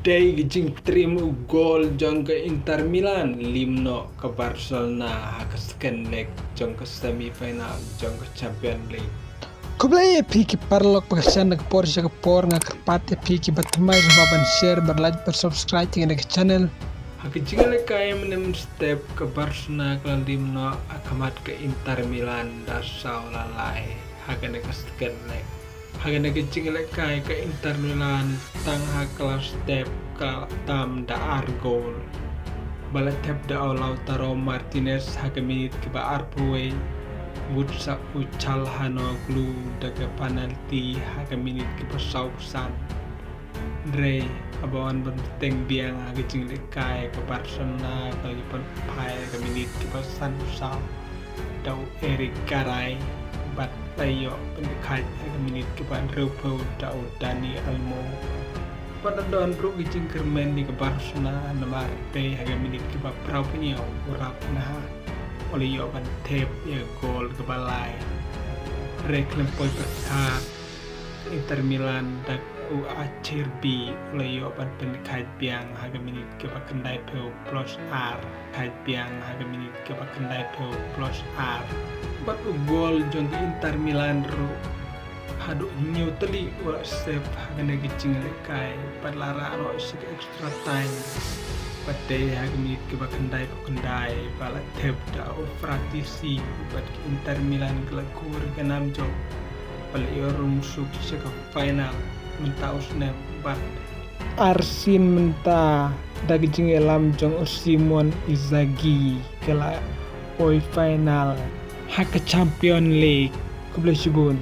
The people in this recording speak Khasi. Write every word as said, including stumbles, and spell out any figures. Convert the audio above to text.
Dei ka jingtriem u gol jong ka Inter Milan, lim noh ka Barcelona ha ka second leg jong ka semi final jong ka Champions League. Khublei ïa phi ki paralok ba ka shan na ka por sha ka por, nga kyrpad ïa phi ki ba thymmai sngewbha ban share, ban like, ban subscribe ïa kane ka channel. Ha ka jingïalehkai mynne mynstep ka Barcelona ka la lim noh ha khmat ka Inter Milan da saw la lai ha kane ka second leg. Ha kane ka jingïalehkai ka Inter Milan tang ha ka la step ka la tam da ar gol. Ba la thep da u Lautaro Martinez ha ka minit kaba arphew wei, bad sa u Calhanoglu da ka penalty ha ka minit kaba sawphew san. Hynrei haba wan ban bteng biang ha ka jingïalehkai ka Barcelona ka la ïoh ban phai ha ka minit kaba sanphew saw da u Eric Garay, bad la ïoh ban khaid ha ka minit kaba hynriewphew da u Dani Olmo. Bad la don ruh ka jingkyrmen ïa ka Barcelona namar dei ha ka minit kaba phraphew hynñiew u Raphinha u la ïoh ban thep ïa ka gol kaba lai. Hynrei khlem poi pyrkhat, Inter Milan da u Acerbi u la ïoh ban pynkhaid biang ha ka minit kaba khyndaiphew plus ar, khaid biang ha ka minit kaba khyndaiphew plus ar. Bad u gol jong ka Inter Milan ruh haduh hynñiew tylli u la save ha kane ka jingïalehkai bad la rah noh sha ka extra time. Bad dei ha ka minit kaba khyndaiphew khyndai ba la thep da u Fratesi bad ka Inter Milan ka la khur ka nam jong ba la ïoh rung suk sha ka final mynta u snem bad arsien mynta da ka jingïalam jong u Simon Inzaghi ka la poi final ha ka Champions League. Khublei shibun.